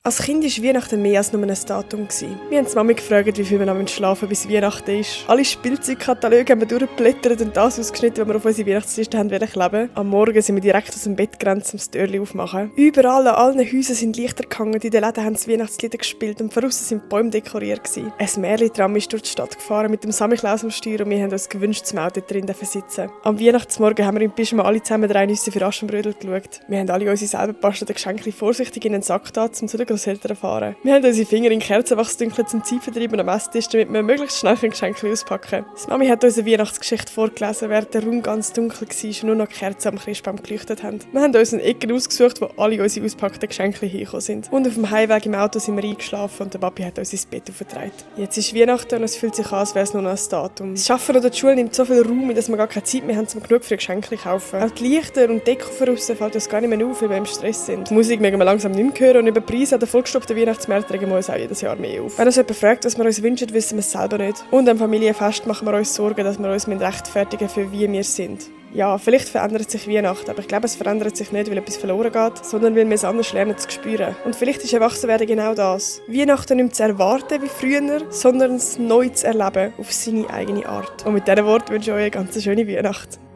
Als Kind war Weihnachten mehr als nur ein Datum. Wir haben die Mami gefragt, wie viel wir noch schlafen bis Weihnachten ist. Alle Spielzeugkataloge haben wir durchgeblättert und das ausgeschnitten, was wir auf unsere Weihnachtsliste haben kleben. Am Morgen sind wir direkt aus dem Bett gerannt, um das Türchen aufzumachen. Überall an allen Häusern sind Lichter gehangen, in den Läden haben sie Weihnachtslieder gespielt und draussen sind die Bäume dekoriert. Ein Märli-Tram ist durch die Stadt gefahren mit dem Samichlaus am Steuer und wir haben uns gewünscht, das Auto drin zu sitzen. Am Weihnachtsmorgen haben wir im Pyjama alle zusammen 3 Nüsse für Aschenbrödel geschaut. Wir haben alle unsere selber gebastelten Geschenke vorsichtig in den Sack getan, um zu den Großeltern zu fahren. Wir haben unsere Finger in Kerzenwachsdünkel zum Zeitvertreiben am Esstisch, damit wir möglichst schnell Geschenke auspacken können. Die Mami hat unsere Weihnachtsgeschichte vorgelesen, während der Raum ganz dunkel war und nur noch Kerzen am Christbaum geleuchtet haben. Wir haben uns eine Ecke ausgesucht, wo alle unsere ausgepackten Geschenke hingekommen sind. Und auf dem Heimweg im Auto sind wir eingeschlafen und der Papi hat uns ins Bett aufgetragen. Jetzt ist Weihnachten und es fühlt sich an, als wäre es nur noch ein Datum. Das Arbeiten oder die Schule nimmt so viel Raum, dass wir gar keine Zeit mehr haben, um genug für Geschenke zu kaufen. Auch die Lichter und Deko von aussen fällt uns gar nicht mehr auf, weil wir im Stress sind. Die Musik mögen wir langsam nicht mehr hören und über Preise an den vollgestopften Weihnachtsmärkten regen wir uns auch jedes Jahr mehr auf. Wenn uns jemand fragt, was wir uns wünschen, wissen wir es selber nicht. Und am Familienfest machen wir uns Sorgen, dass wir uns rechtfertigen müssen, für wie wir sind. Ja, vielleicht verändert sich Weihnachten, aber ich glaube, es verändert sich nicht, weil etwas verloren geht, sondern weil wir es anders lernen zu spüren. Und vielleicht ist Erwachsenwerden genau das. Weihnachten nicht mehr zu erwarten wie früher, sondern es neu zu erleben, auf seine eigene Art. Und mit diesen Worten wünsche ich euch eine ganz schöne Weihnacht.